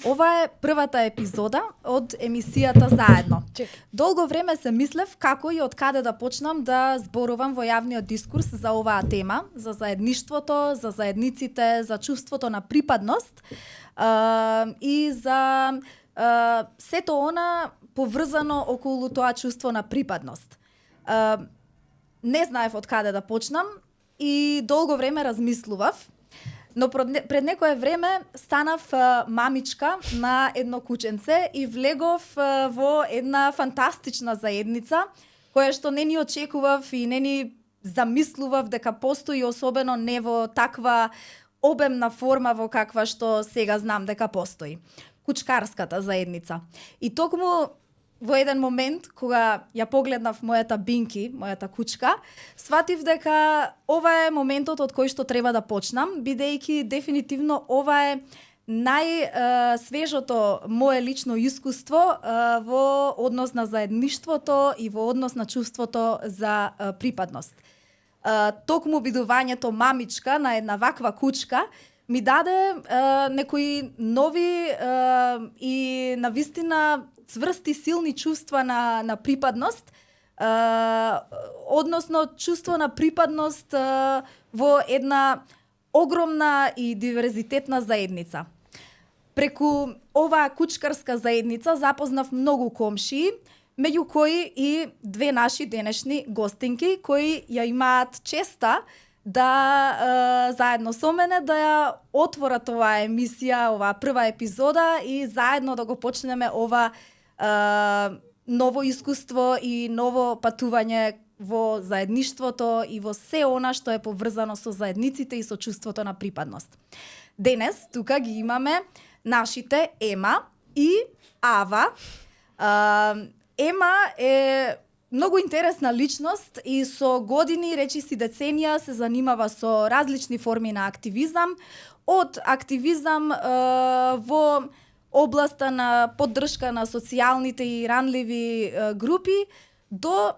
Ова е првата епизода од емисијата Заедно. Долго време се мислев како и од каде да почнам да зборувам во јавниот дискурс за оваа тема, за заедништвото, за заедниците, за чувството на припадност и за сето она поврзано околу тоа чувство на припадност. Не знаев од каде да почнам и долго време размислував. Но пред некое време станав мамичка на едно кученце и влегов во една фантастична заедница, која што не ни очекував и не ни замислував дека постои, особено не во таква обемна форма во каква што сега знам дека постои. Кучкарската заедница. И токму во еден момент, кога ја погледнав мојата Бинки, мојата кучка, сватив дека ова е моментот од кој што треба да почнам, бидејќи дефинитивно ова е најсвежото мое лично искуство во однос на заедништвото и во однос на чувството за припадност. Токму бидувањето мамичка на една ваква кучка ми даде некои нови и навистина цврсти, силни чувства на припадност, односно чувство на припадност во една огромна и диверзитетна заедница. Преку оваа кучкарска заедница запознав многу комшии, меѓу кои и две наши денешни гостинки, кои ја имаат честа да заедно со мене да ја отворат оваа емисија, оваа прва епизода и заедно да го почнеме ова ново искуство и ново патување во заедништвото и во се она што е поврзано со заедниците и со чувството на припадност. Денес тука ги имаме нашите Ема и Ава. Ема е многу интересна личност и со години, речиси деценија, се занимава со различни форми на активизам, од активизам во областа на поддршка на социјалните и ранливи групи до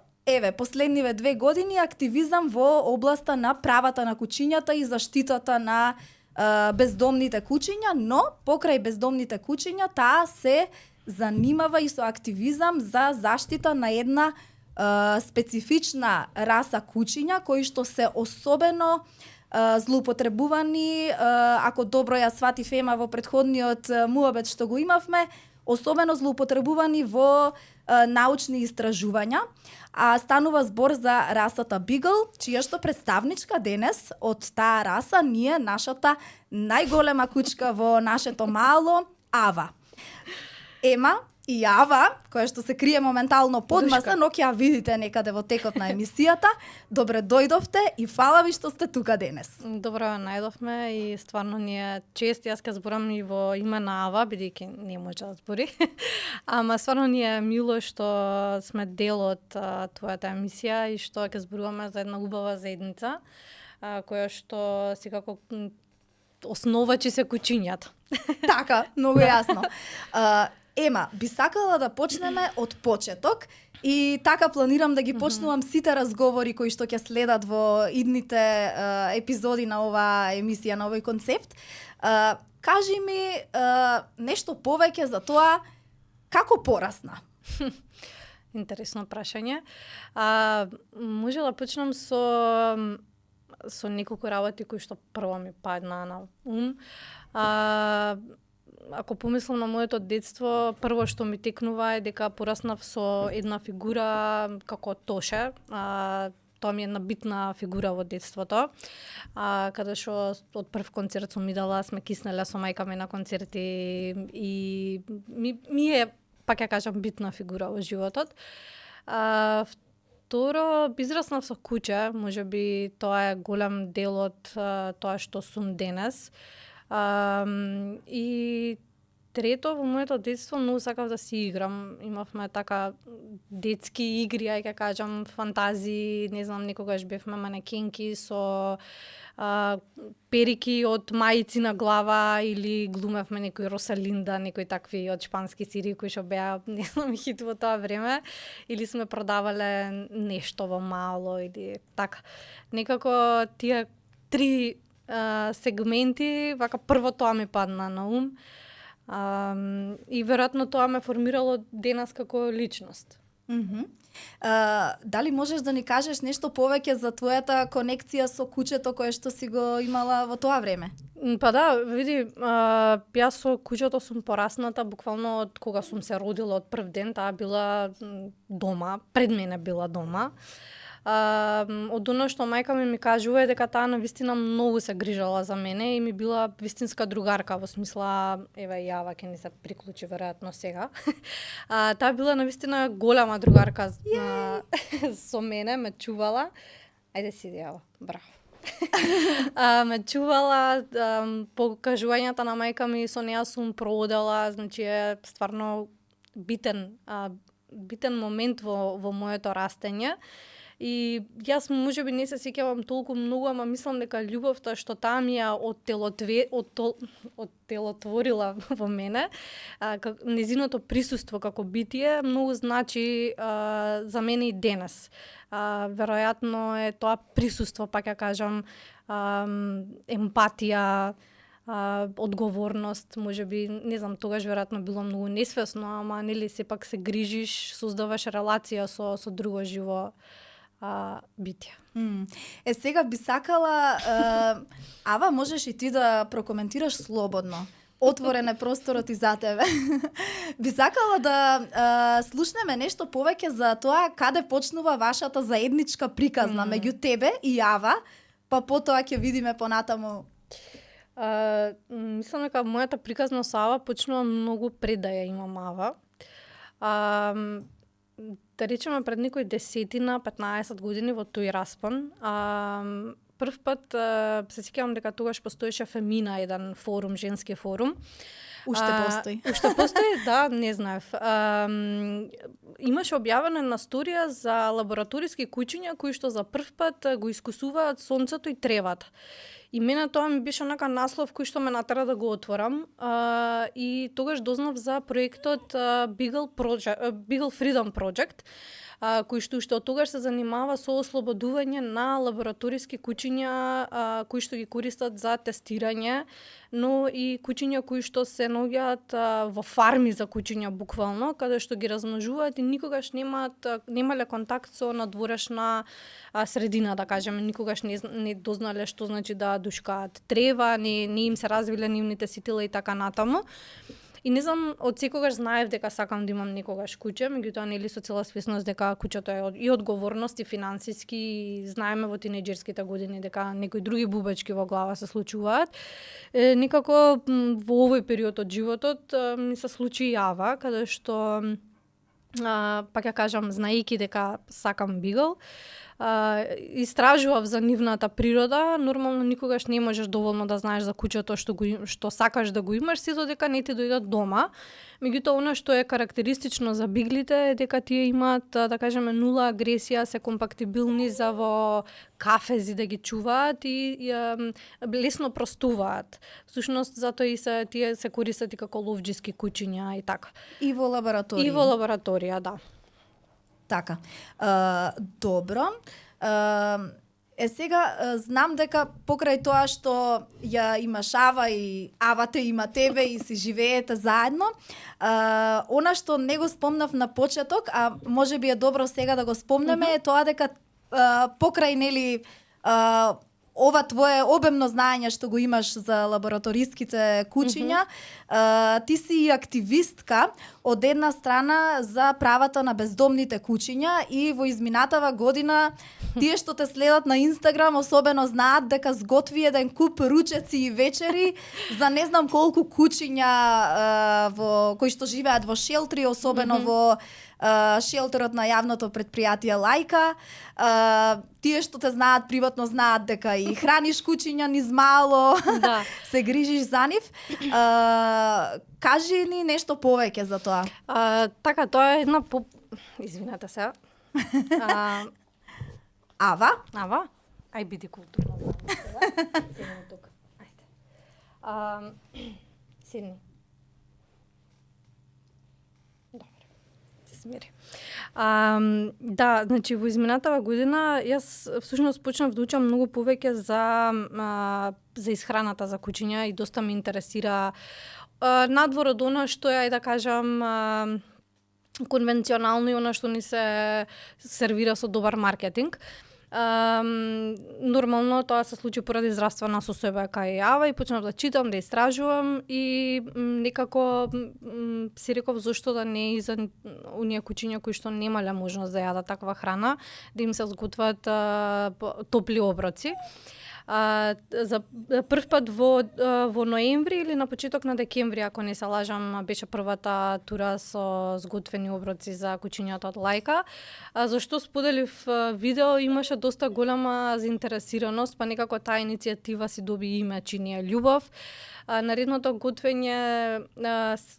последниве 2 години активизам во областа на правата на кучињата и заштитата на бездомните кучиња, но покрај бездомните кучиња таа се занимава и со активизам за заштита на една специфична раса кучиња кои што се особено злоупотребувани, ако добро ја сватив Ема во претходниот муабет што го имавме, особено злоупотребувани во научни истражувања, а станува збор за расата Бигл, чија што представничка денес од таа раса ние нашата најголема кучка во нашето мало Ава. Ема и Ава, која што се крие моментално под маса, но ќе ја видите некаде во текот на емисијата. Добре дојдовте и фала ви што сте тука денес. Добро најдовме и стварно ни е чест. Јас ке зборам и во име на Ава, бидејќи не може да збори. Ама стварно ни е мило што сме дел од твојата емисија и што ќе зборуваме за една убава заедница, која што секако основачи се кучињата. Така, многу јасно. Ема, би сакала да почнеме од почеток и така планирам да ги почнувам сите разговори кои што ќе следат во идните епизоди на оваа емисија, на овој концепт. Кажи ми нешто повеќе за тоа како порасна. Интересно прашање. Може да почнам со неколку работи кои што прво ми падна на ум. Ако помислам на моето детство, прво што ми текнува е дека пораснав со една фигура како Тоше. Тоа ми е една битна фигура во детството. Каде што од прв концерт сум идала, сме киснеле со мајка ми на концерти и ми е, пак ја кажам, битна фигура во животот. Второ, израснав со куче, можеби тоа е голем дел од тоа што сум денес. И трето, во моето детство многу сакав да си играм. Имавме така детски игри, ај ке кажам, фантазии, не знам, некогаш бевме манекенки со перики од мајци на глава или глумевме некој Росалинда, некои такви од шпански серии кои што беа, не знам, хит во тоа време, или сме продавале нешто во мало или така. Некако тие три сегменти, вака прво тоа ми падна на ум. И веројатно тоа ме формирало денес како личност. Дали можеш да ни кажеш нешто повеќе за твојата конекција со кучето кое што си го имала во тоа време? Па да, види, јас со кучето сум порасната буквално од кога сум се родила од прв ден, таа била дома, пред мене била дома. Од оно што мајка ми кажува е дека таа навистина многу се грижала за мене и ми била вистинска другарка, во смисла, еве јава ќе ни се приклучи веројатно сега. Таа била навистина голема другарка со мене, ме чувала. Ајде си јава, браво. Ме чувала, по кажувањата на мајка ми со неа сум проодела, значи е стварно битен момент во моето растење. И јас можеби не се сеќавам толку многу, ама мислам дека љубовта што таа ми ја оттелотворила во мене, незиното присуство како битие многу значи за мене и денес. Веројатно е тоа присуство, пак ја кажам, емпатија, одговорност, можеби, не знам, тогаш веројатно било многу несвесно, ама нели сепак се грижиш, создаваш релација со друго живо битие. Сега би сакала, Ава, можеш и ти да прокоментираш слободно. Отворен е просторот и за тебе. Би сакала да слушнеме нешто повеќе за тоа каде почнува вашата заедничка приказна меѓу тебе и Ава, па потоа ќе видиме понатаму. Мислам дека мојата приказна со Ава почнува многу пред да ја имам Ава. Да речеме пред некои 10-15 години во тој распон. Прв пат се сеќавам дека тогаш постоеше Фемина, еден форум, женски форум. Уште постои. Уште постои, да, не знаев. Имаше објавена на сторија за лабораториски кучиња кои што за прв пат го искусуваат сонцето и тревата. И мене тоа ми беше онака наслов кој што ме натера да го отворам. И тогаш дознав за проектот Beagle Freedom Project, кој што уште од тогаш се занимава со ослободување на лабораториски кучиња кои што ги користат за тестирање, но и кучиња кои што се наоѓаат во фарми за кучиња буквално, каде што ги размножуваат и никогаш немале контакт со надворешна средина, да кажеме, никогаш не дознале што значи да душкаат трева, не им се развиле нивните сетила и така натаму. И не знам, од секогаш знаев дека сакам да имам некогаш куќе, меѓутоа нели со цела свесност дека куќето е и одговорност и финансиски, и знаеме во тинеџерските години дека некои други бубачки во глава се случуваат. Некако во овој период од животот ми се случи Ава, каде што пак ја кажам, знаејќи дека сакам бигл, истражував за нивната природа. Нормално никогаш не можеш доволно да знаеш за куќето што сакаш да го имаш, сето дека не ти дојдат дома. Меѓутоа, она што е карактеристично за биглите е дека тие имаат, да кажеме, нула агресија, се компактибилни за во кафези да ги чуваат и лесно простуваат. Всушност, затоа и тие се користат и како ловџиски кучиња и така. И во лабораторија. И во лабораторија, да. Така. Добро. Сега знам дека покрај тоа што ја имаш Ава и Ава те има тебе и си живеете заедно, она што не го спомнав на почеток, а можеби е добро сега да го спомнеме, е тоа дека покрај нели ова твое обемно знаење што го имаш за лабораториските кучиња, ти си и активистка од една страна за правата на бездомните кучиња и во изминатава година тие што те следат на Инстаграм особено знаат дека сготви еден куп ручеци и вечери за не знам колку кучиња кои што живеат во шелтри, особено во шелтерот на јавното предпријатие Лајка. Тие што те знаат приватно знаат дека и храниш кучиња низ мало, да. Се грижиш за нив. Кажи ни нешто повеќе за тоа. Така, тоа е една извинете се. Ава? Ај биди културно. Седни тука. Ајде. Седни. смири. Да, значи во изминатава година јас всушност почнав да учам многу повеќе за исхраната за кучиња и доста ме интересира надвор од она што е, да кажам, конвенционално и она што ни се сервира со добар маркетинг. Нормално тоа се случи поради здравствена состојба кај јава и почнав да читам, да истражувам и некако си реков зошто да не и за оние кучиња кои што немале можност да јадат таква храна, да им се зготват топли оброци. За прв пат во ноември или на почеток на декември, ако не се лажам, беше првата тура со зготвени оброци за кучињата од Лајка. Зашто споделив видео, имаше доста голема заинтересираност, па некако таа иницијатива си доби име Чинија љубов. Наредното готвење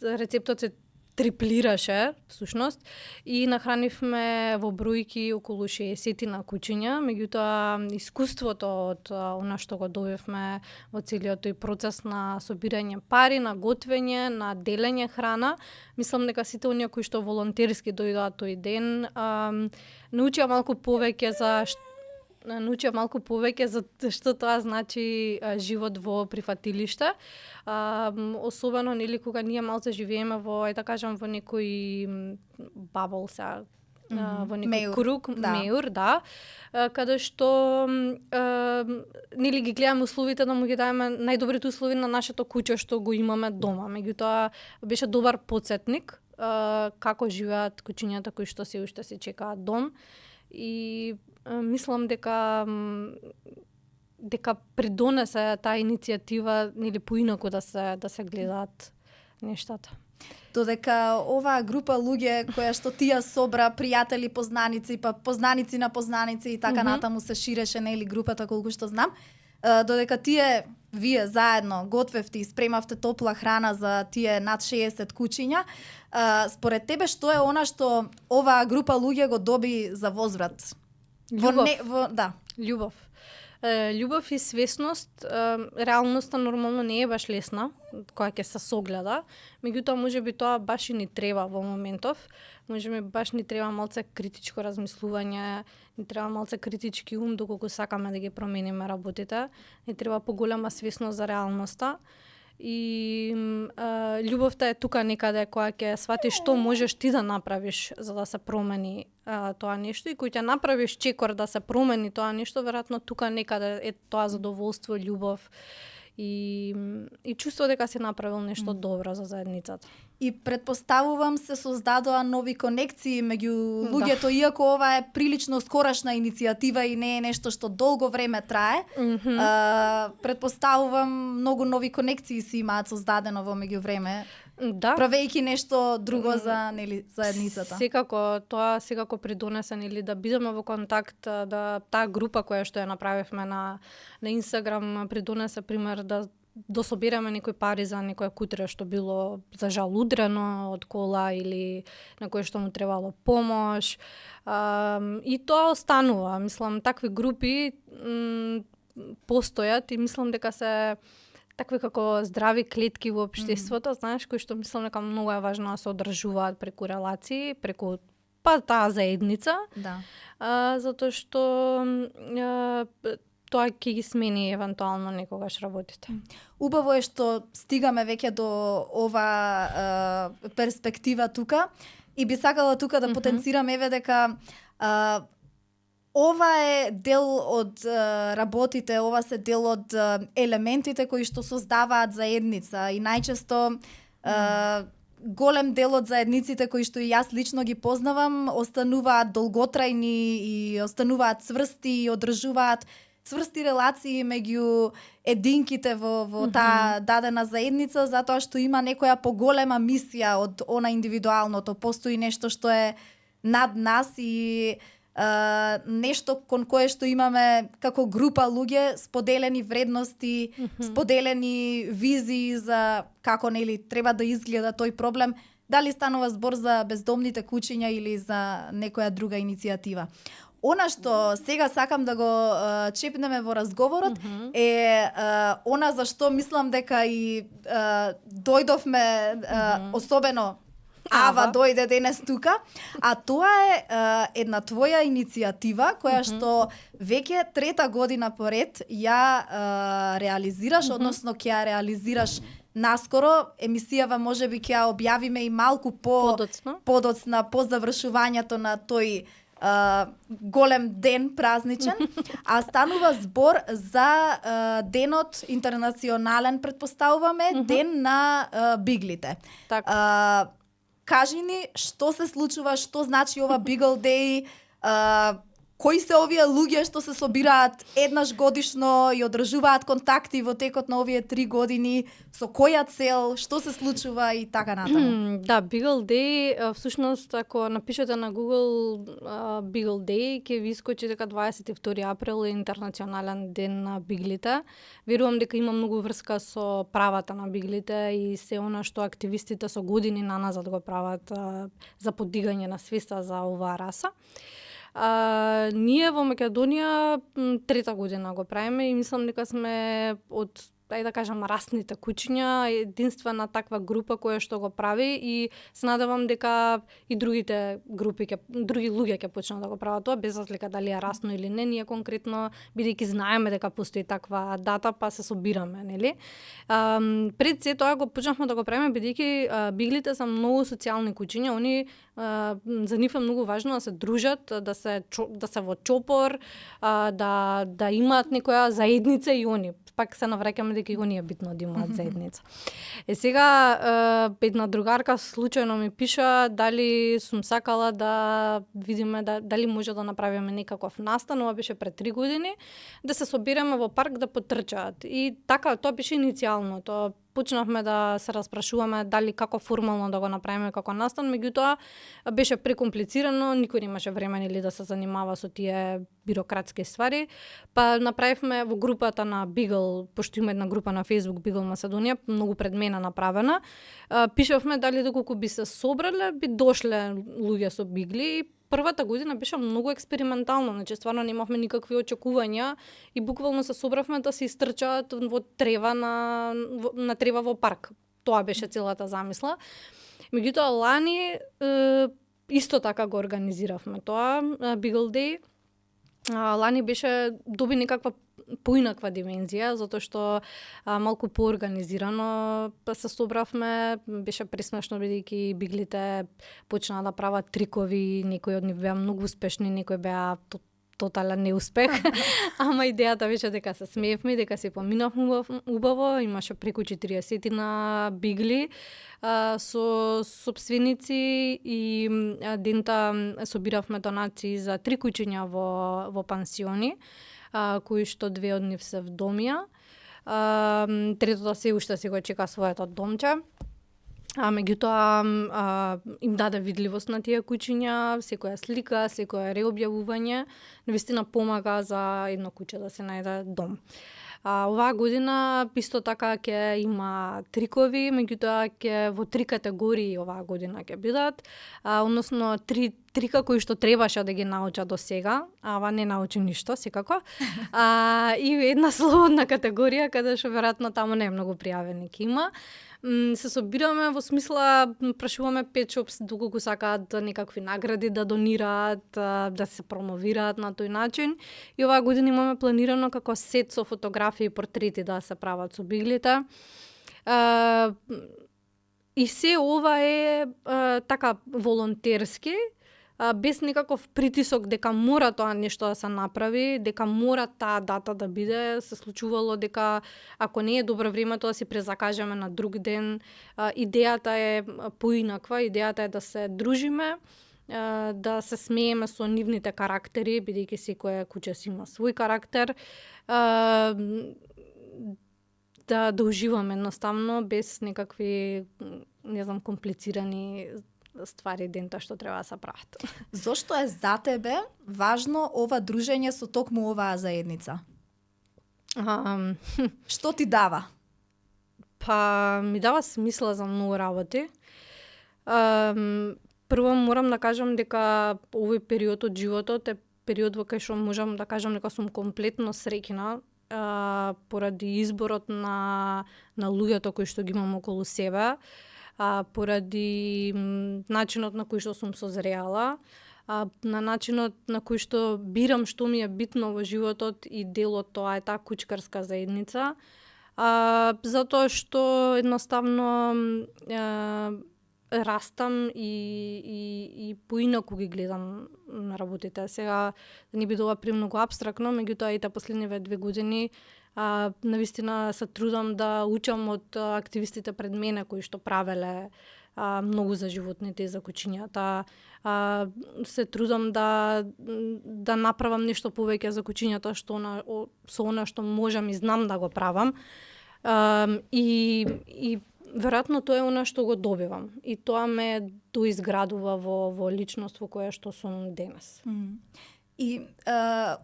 рецептот се триплираше, всушност, и нахранивме во бројки околу 60 на кучиња, меѓутоа искуството од она што го добивме во целиот тој процес на собирање пари, на готвење, на делење храна, мислам дека сите оние кои што волонтерски дојдоа тој ден, научија малку повеќе за што тоа значи живот во прифатилиште. Особено нели кога ние малце живееме во, да кажам, во некој бабл са, во некој круг, мејур, да, каде што нели ги гледаме условите да му ги даваме најдобрите услови на нашето куќе што го имаме дома. Меѓутоа беше добар потсетник како живеат кучињата кои што се уште се чекаат дом и мислам дека придонесе таа иницијатива нели поинаку да се гледаат нештата. Додека оваа група луѓе која што тие собра пријатели, познаници, па познаници на познаници и така натаму се ширеше нели групата колку што знам, додека вие заедно готвевте и спремавте топла храна за тие над 60 кучиња, според тебе што е она што оваа група луѓе го доби за возврат? Љубов. Љубов и свесност. Реалноста нормално не е баш лесна, која ќе се согледа, меѓутоа можеби тоа баш и ни треба во моментов. Можеби баш ни треба малце критичко размислување, ни треба малце критички ум доколку сакаме да ги промениме работите, ни треба поголема свесност за реалноста. И љубовта е тука некаде која ќе сватиш што можеш ти да направиш за да се промени тоа нешто и кој ќе направиш чекор да се промени тоа нешто, веројатно тука некаде е тоа задоволство, љубов и чувство дека си направил нешто добро за заедницата. И предпоставувам се создадоа нови конекции меѓу луѓето, иако ова е прилично скорашна иницијатива и не е нешто што долго време трае. Предпоставувам многу нови конекции си имаат создадено во меѓувреме. Да. Правејќи нешто друго за заедницата. Тоа секако придонесе нели да бидеме во контакт, да таа група која што ја направивме на Инстаграм придонесе пример да дособираме некои пари за некоја кутре што било за жал удрено од кола или на кое што му требало помош. И тоа останува. Мислам, такви групи постојат и мислам дека се такви како здрави клетки во општеството, знаеш, кои што мислам дека многу е важно да се одржуваат преку релации, преку таа заедница. Да. Затоа што тоа ќе ги смени евентуално некогаш работите. Убаво е што стигаме веќе до ова перспектива тука и би сакала тука да потенцирам дека ова е дел од работите, ова се дел од елементите кои што создаваат заедница и најчесто голем дел од заедниците кои што и јас лично ги познавам остануваат долготрајни и остануваат цврсти и одржуваат цврсти релации меѓу единките во таа дадена заедница, затоа што има некоја поголема мисија од она индивидуалното. Постои нешто што е над нас и нешто кон кое што имаме како група луѓе споделени вредности, споделени визии за како нели треба да изгледа тој проблем, дали станува збор за бездомните кучиња или за некоја друга иницијатива. Она што сега сакам да го чепнеме во разговорот е она за што мислам дека и дојдовме особено Ава дојде денес тука, а тоа е една твоја иницијатива која што веќе 3-та година поред ја реализираш, односно ќе ја реализираш наскоро. Емисијава можеби ќе ја објавиме и малку подоцна по завршувањето на тој голем ден празничен, а станува збор за денот интернационален, предпоставуваме, ден на биглите. Кажи ни што се случува, што значи ова Beagle Day, кои се овие луѓе што се собираат еднаш годишно и одржуваат контакти во текот на овие 3 години, со која цел, што се случува и така натаму. Да, Beagle Day, всушност ако напишете на Google Beagle Day, ќе ви искочи дека 22 април е интернационален ден на биглите. Верувам дека има многу врска со правата на биглите и се она што активистите со години наназад го прават за подигање на свеста за оваа раса. Ние во Македонија 3-та година го правиме и мислам дека сме од, да кажам, расните кучиња единствена таква група која што го прави и се надевам дека и другите групи други луѓе ќе почнат да го прават тоа, без разлика дали е расно или не. Ние конкретно, бидејќи знаеме дека постои таква дата, па се собираме, нели? Пред се тоа го почнавме да го правиме бидејќи биглите се многу социјални кучиња, они за нив е многу важно да се дружат, да се во чопор, да имаат некоја заедница и они. Пак се навраќаме дека и они е битно да имаат заедница. Сега една другарка случајно ми пиша дали сум сакала да видиме дали може да направиме некаков настан, ова беше пред 3 години, да се собереме во парк да потрчаат. И така, тоа беше иницијалното. Почнавме да се распрашуваме дали како формално да го направиме како настан, меѓутоа беше прекомплицирано, никој немаше време или да се занимава со тие бирократски ствари, па направивме во групата на Beagle, пошто има една група на Facebook Beagle Македонија, многу пред мене направена, пишавме дали доколку би се собрале, би дошле луѓе со бигли. Првата година беше многу експериментално, значи стварно немавме никакви очекувања и буквално се собравме да се истрчаат во трева на трева во парк. Тоа беше целата замисла. Меѓутоа лани исто така го организиравме тоа Beagle Day. Лани беше доби некаква поинаква димензија, затоа што малку поорганизирано се собравме, беше пресмешно бидејќи биглите почнаа да прават трикови, некои од нив беа многу успешни, некои беа тотален неуспех, ама идејата беше дека се смеевме, дека се поминавме убаво, имаше преку 40 на бигли со собственици и дента собиравме донации за 3 кучиња во пансиони, кои што 2 од нив се вдомија. Третото се уште си го чека своето домче. Меѓутоа им даде видливост на тие кучиња, секоја слика, секоја реобјавување, навистина помага за едно куче да се најде дом. Оваа година исто така ќе има трикови, меѓутоа ќе во 3 категории оваа година ќе бидат, односно 3 трика кои што требаше да ги научат до сега, ава не научи ништо секако. И една слободна категорија каде што веројатно таму не е многу пријавени ќе има. Се собираме во смисла, прашуваме pet shops доколку сакаат некакви награди да донираат, да се промовираат на тој начин. И оваа година имаме планирано како сет со фотографии и портрети да се прават со биглите. И се ова е така волонтерски, без некаков притисок дека мора тоа нешто да се направи, дека мора таа дата да биде. Се случувало дека ако не е добро времето да си презакажеме на друг ден. Идејата е поинаква, идејата е да се дружиме, да се смееме со нивните карактери, бидејќи секој куче си има свој карактер, да уживаме едноставно без некакви, не знам, комплицирани ствари дента што треба да се прават. Зошто е за тебе важно ова дружење со токму оваа заедница? Што ти дава? Па ми дава смисла за многу работи. Прво морам да кажам дека овој период од животот е период во кај што можам да кажам дека сум комплетно среќна поради изборот на луѓето кои што ги имам околу себе. поради начинот на кој што сум созреала, на начинот на кој што бирам што ми е битно во животот и дел од тоа е таа кучкарска заедница, затоа што едноставно растам и поинаку ги гледам на работите. Сега не би тоа премногу апстрактно, меѓутоа и последниве 2 години навистина се трудам да учам од активистите пред мене кои што правеле многу за животните и за кучињата. Се трудам да направам нешто повеќе за кучињата со она што можам и знам да го правам. И веројатно тоа е она што го добивам. И тоа ме доизградува во личност во која што сум денес. И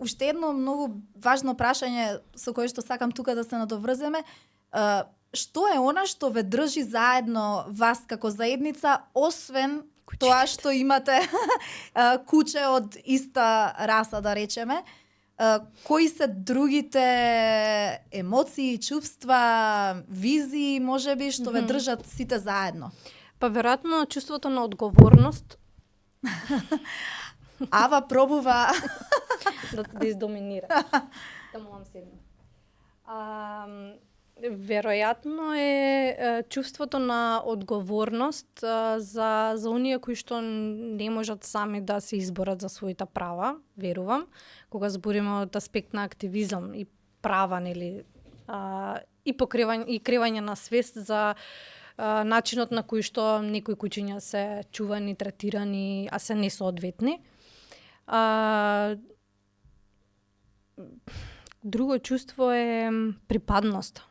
уште едно многу важно прашање со кое што сакам тука да се надоврземе, што е она што ве држи заедно вас како заедница, освен тоа што имате куче од иста раса, да речеме? Кои се другите емоции, чувства, визии, можеби, што ве држат сите заедно? Па веројатно чувството на одговорност. Ава пробува да издоминира. Да молам седна. Веројатно е чувството на одговорност за оние кои што не можат сами да се изборат за своите права, верувам, кога збориме од аспект на активизам и права, нели, и кривање на свест за начинот на кој што некои кучиња се чувани, третирани, а се несоодветни. Друго чувство е припадност.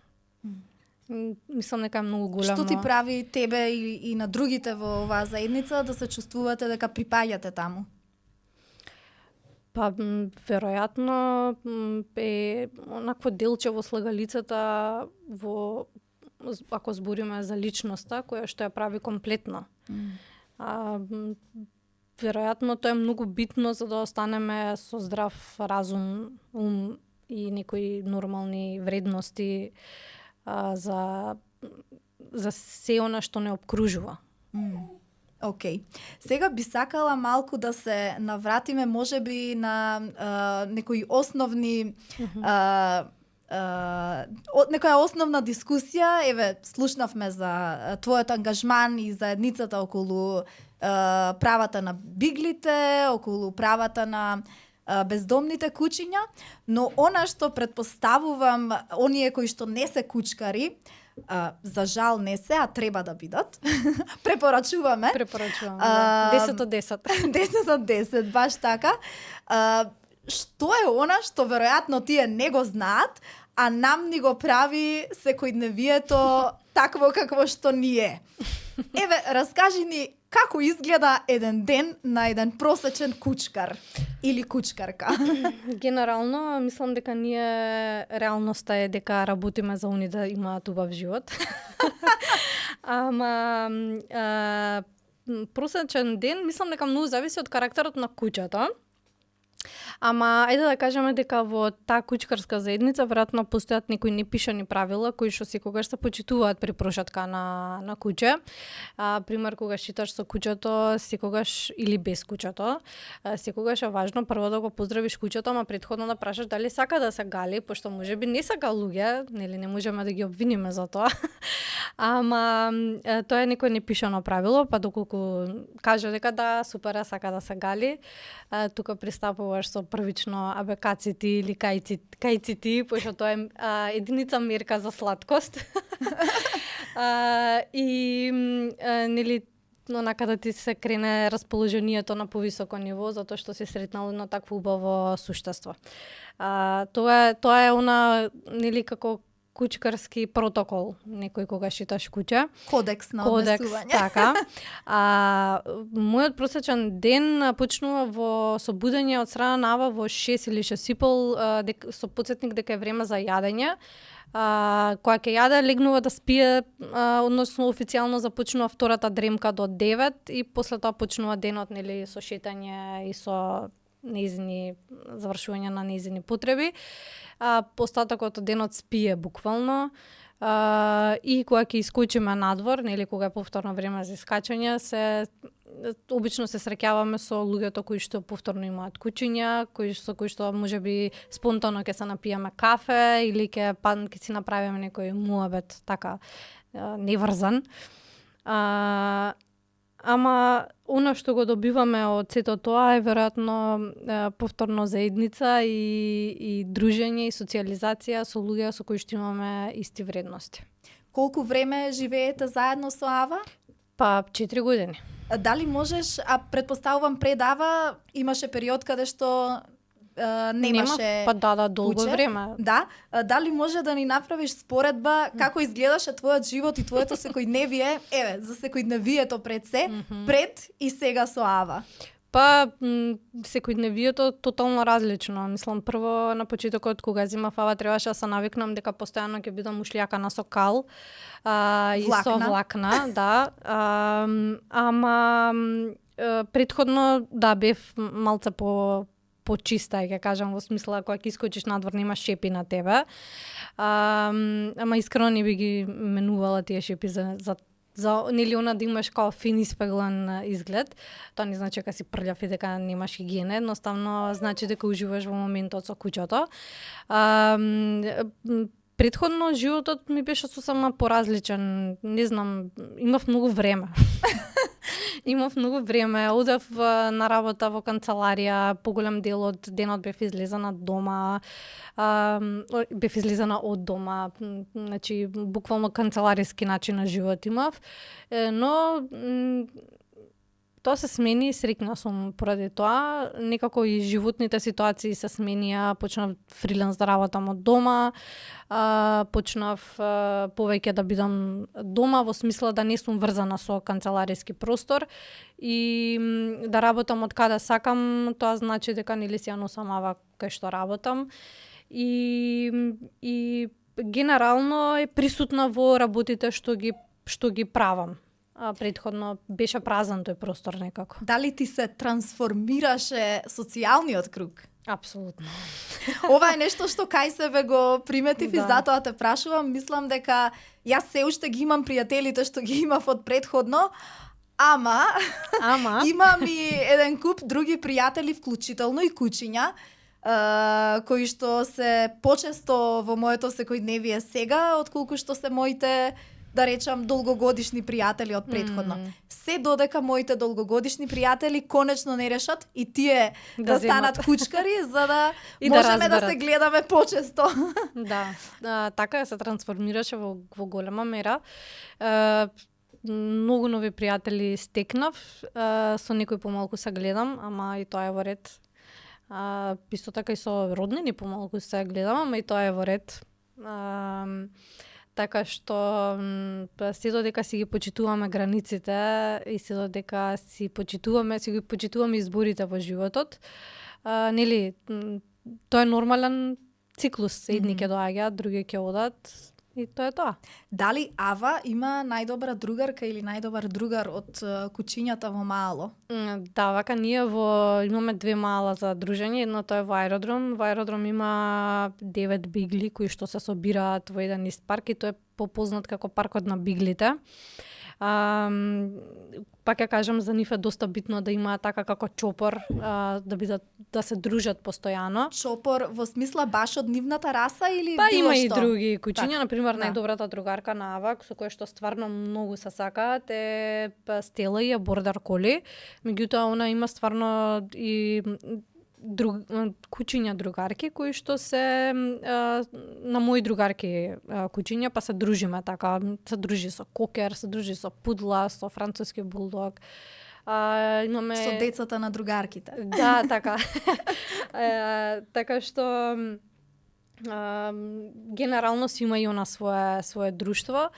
Мислам дека е многу големо. Што ти прави тебе и на другите во оваа заедница да се чувствувате дека припаѓате таму? Па веројатно е онакво делче во слагалицата ако збориме за личноста која што ја прави комплетна. Веројатно тоа е многу битно за да останеме со здрав разум, ум и некои нормални вредности за се она што не обкружува. Океј. Сега би сакала малку да се навратиме можеби на некои основни некоја основна дискусија. Еве, слушнавме за твојот ангажман и заедницата околу правата на биглите, околу правата на бездомните кучиња, но она што предпоставувам оние кои што не се кучкари, за жал не се, а треба да бидат. Препорачуваме. 10 од 10. 10 од 10, баш така. Што е она што веројатно тие не го знаат, а нам ни го прави секојдневието такво какво што ни е? Еве, раскажи ни како изгледа еден ден на еден просечен кучкар или кучкарка? Генерално, мислам дека ние реалноста е дека работиме за они да имаат убав живот. Ама просечен ден, мислам дека многу зависи од карактерот на куќето. Ама, ајде да кажеме дека во таа кучкарска заедница веројатно постојат некои непишани правила кои што секогаш се почитуваат при прошетка на куче. Пример, кога шеташ со кучето, секогаш или без кучето, секогаш е важно прво да го поздравиш кучето, ама претходно да прашаш дали сака да се гали, пошто можеби не сака луѓе, нели не можеме да ги обвиниме за тоа. Ама тоа е некој непишано правило, па доколку каже дека да, супер, сака да се гали, тука пристапуваш со првично кацити или кајцити, пошто тоа е единица мерка за сладкост. И нели онака да ти се крене расположението на повисоко ниво затоа што се сретнал на такво убаво суштество. Тоа е она нели како кучкарски протокол, некој кога шеташ куче. Кодекс на однесување. Така. Мојот просечен ден почнува со будење од страна на Ава во 6 или 6:30 со потсетник дека е време за јадење. Која ќе јаде, легнува да спие, односно официјално започнува втората дремка до 9 и после тоа почнува денот нели со шетање и со нејзини завршување на нејзини потреби. Остатокот од денот спие буквално. И кога ќе искочиме надвор, нели кога е повторно време за искачање, обично се среќаваме со луѓето кои што повторно имаат кучиња, кои што можеби спонтано ќе се напиеме кафе или ќе си направиме некој муабет така неврзан. Ама она што го добиваме од сето тоа е веројатно повторно заедница и дружење и социализација со луѓе со кои што имаме исти вредности. Колку време живеете заедно со Ава? Па 4 години. Дали можеш, предпоставувам пред Ава имаше период каде што немаше па да, долго куче. време. Да, дали може да ни направиш споредба како изгледаше твојот живот и твоето секојдневие, за секојдневието пред се, пред и сега со Ава? Па, секојдневието тотално различно. Мислам, прво на почетокот кога земав Ава требаше да се навикнам дека постојано ќе бидам ушлјакана со кал и со влакна, да. Ама претходно да бев малце почиста, ќе кажам, во смисла кога ќе искочиш надвор нема шепи на тебе. Ама искрено не би ги менувала тие шепи за нели она да имаш као фин испеглен изглед. Тоа не значи дека си прљав и дека немаш хигиена, едноставно значи дека уживаш во моментот со куќото. Претходно животот ми беше сосема поразличен, не знам, имав многу време. Одев на работа во канцеларија, поголем дел од денот бев излезена од дома, значи буквално канцелариски начин на живот имав, но тоа се смени и среќна сум поради тоа. Некако и животните ситуации се сменија, почнав фриленс да работам од дома, почнав повеќе да бидам дома, во смисла да не сум врзана со канцелариски простор и да работам од каде сакам, тоа значи дека нели си ја носам Ава кај што работам и генерално е присутна во работите што ги правам. Претходно беше празен тој простор некако. Дали ти се трансформираше социјалниот круг? Апсолутно. Ова е нешто што кај себе го приметив и затоа те прашувам. Мислам дека јас се уште ги имам пријателите што ги имав од претходно, ама имам и еден куп други пријатели, вклучително и кучиња, кои што се почесто во моето секојдневие сега, отколку што се моите, да речам, долгогодишни пријатели од претходно. Се додека моите долгогодишни пријатели конечно не решат и тие да станат кучкари, за да можеме да се гледаме почесто. Да, така се трансформираше во голема мера. Многу нови пријатели стекнав, со некои помалку се гледам, ама и тоа е во ред. Исто така и со роднини помалку се гледам, ама и тоа е во ред. Така што се додека си ги почитуваме границите и се додека си ги почитуваме изборите во животот, нели, тоа е нормален циклус. Едни ќе доаѓаат, други ќе одат и тоа е тоа. Дали Ава има најдобра другарка или најдобар другар од кучињата во Маало? Да, вака ние имаме две Маала за дружење, едното е во Аеродром. Во Аеродром има 9 бигли кои што се собираат во еден ист парк и тој е попознат како паркот на биглите. Пак ја кажам, за нив е доста битно да имаат така како чопор, да се дружат постојано. Чопор во смисла баш од нивната раса или па било има што? И други кучиња, например, најдобрата другарка на Ава, со која што стварно многу се сакаат е Стела и бордер коли. Меѓутоа она има стварно и кучиња другарки кои што се на мои другарки кучиња, па се дружиме така, се дружи со кокер, се дружи со пудла, со француски булдог. Имаме со децата на другарките. Да, така. Така што генерално си има и она свое друштво.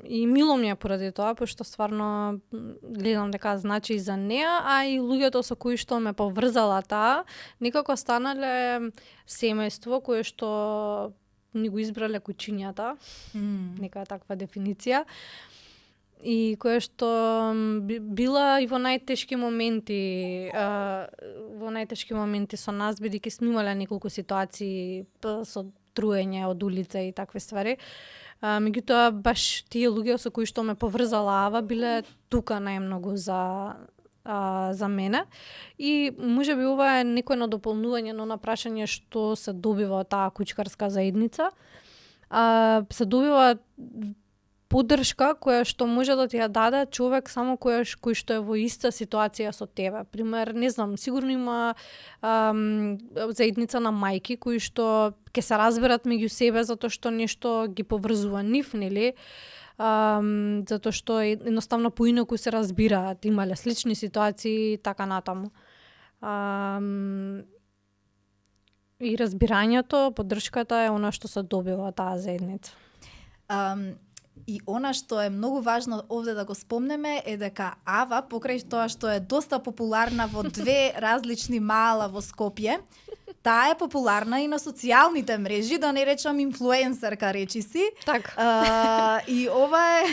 И мило ми е поради тоа, пошто стварно гледам дека значи и за неа, а и луѓето со кои што ме поврзала таа, некако станале семејство кое што ни го избрале кучињата, нека таква дефиниција, и кое што била и во најтешки моменти со нас, бидејќи сме имале неколку ситуации со труење од улица и такви ствари. Меѓутоа баш тие луѓе со кои што ме поврзала Ава биле тука најмногу за мене. И можеби ова е некој надополнување на прашање што се добива од таа кучкарска заедница. Се добива поддршка која што може да ти ја даде човек само кој што е во иста ситуација со тебе. Пример, не знам, сигурно има заедница на мајки кои што ќе се разберат меѓу себе затоа што нешто ги поврзува нив, нели? Затоа што едноставно поинаку се разбираат, имале слични ситуации и така натаму. И разбирањето, поддршката е она што се добива од таа заедница. И она што е многу важно овде да го спомнеме е дека Ава, покрај тоа што е доста популарна во две различни мала во Скопје, таа е популарна и на социјалните мрежи, да не речам инфлуенсерка, речи си. Така. И ова е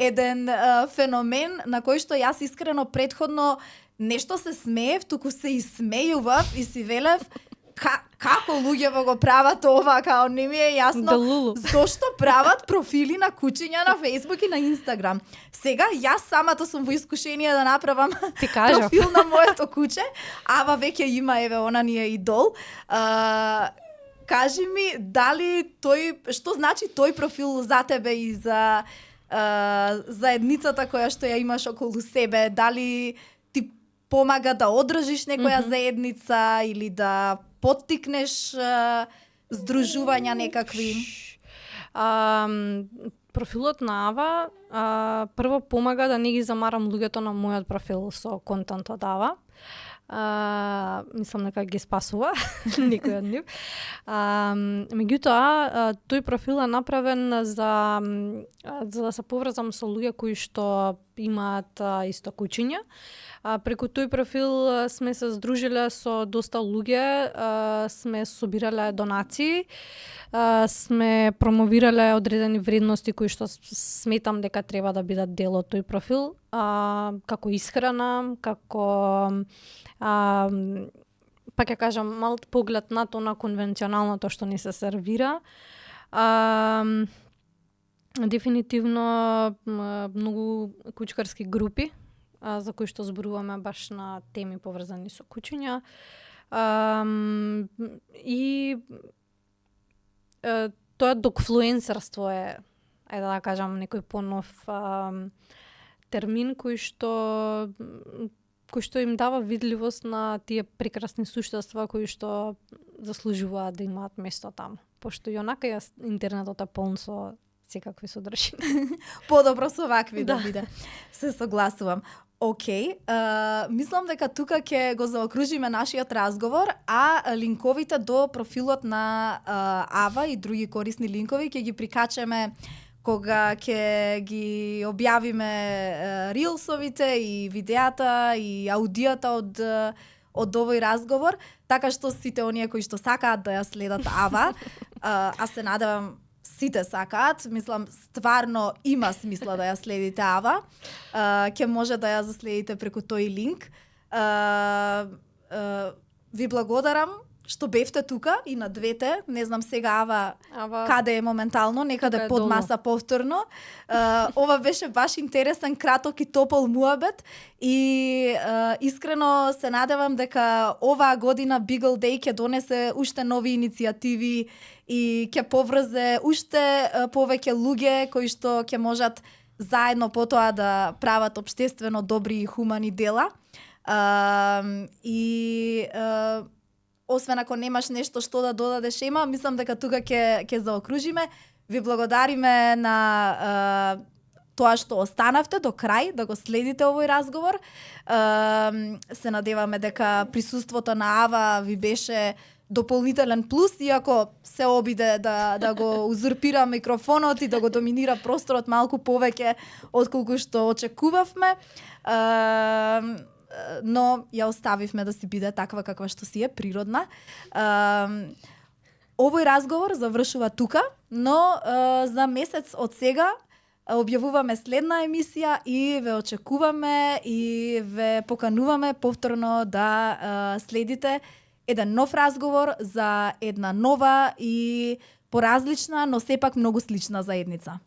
еден феномен на кој што јас искрено претходно нешто се смеев, туку се исмејував и си велев како луѓето го прават ова, као не ми е јасно зошто прават профили на кучиња на Facebook и на Instagram. Сега јас самата сум во искушение да направам профил на моето куче. Ава веќе има, еве, она ни е идол. Кажи ми, дали што значи тој профил за тебе и за заедницата која што ја имаш околу себе? Дали ти помага да одржиш некоја заедница или да поттикнеш здружувања некакви? Профилот на Ава прво помага да не ги замарам луѓето на мојот профил со контент од Ава. Мислам дека ги спасува некој од нив. Меѓутоа, тој профил е направен за да се поврзам со луѓе кои што имаат исто кучиња. Преку тој профил сме се здружиле со доста луѓе, сме собирале донации, сме промовирале одредени вредности кои што сметам дека треба да бидат дел од тој профил, како исхрана, како пак ќе кажам мал поглед на тоа на конвенционалното што ни се сервира. Дефинитивно многу кучкарски групи за кои што зборуваме баш на теми поврзани со кучиња. И тоа докфлуенсерство е да кажам некој понов термин кој што им дава видливост на тие прекрасни суштества кои што заслужуваат да имаат место таму. Пошто и онака интернетот е полн со секакви содржини. Подобро со вакви да биде. Се согласувам. Океј, мислам дека тука ќе го заокружиме нашиот разговор, а линковите до профилот на Ава и други корисни линкови ќе ги прикачаме кога ќе ги објавиме рилсовите и видеата и аудијата од овој разговор, така што сите оние кои што сакаат да ја следат Ава, а се надевам сите сакаат, мислам стварно има смисла да ја следите Ава, ќе може да ја заследите преку тој линк. Ви благодарам што бевте тука и на двете. Не знам сега Ава каде е моментално, некаде под маса повторно. Ова беше баш интересен, краток и топол муабет и искрено се надевам дека оваа година Beagle Day ќе донесе уште нови иницијативи и ќе поврзе уште повеќе луѓе кои што ќе можат заедно потоа да прават општествено добри и хумани дела. Освен ако немаш нешто што да додадеш, Ема, мислам дека тука ќе заокружиме. Ви благодариме на тоа што останавте до крај, да го следите овој разговор. Се надеваме дека присуството на Ава ви беше дополнителен плюс, иако се обиде да го узурпира микрофонот и да го доминира просторот малку повеќе отколку што очекувавме. Но ја оставивме да си биде таква каква што си е, природна. Овој разговор завршува тука, но за месец од сега објавуваме следна емисија и ве очекуваме и ве покануваме повторно да следите еден нов разговор за една нова и поразлична, но сепак многу слична заедница.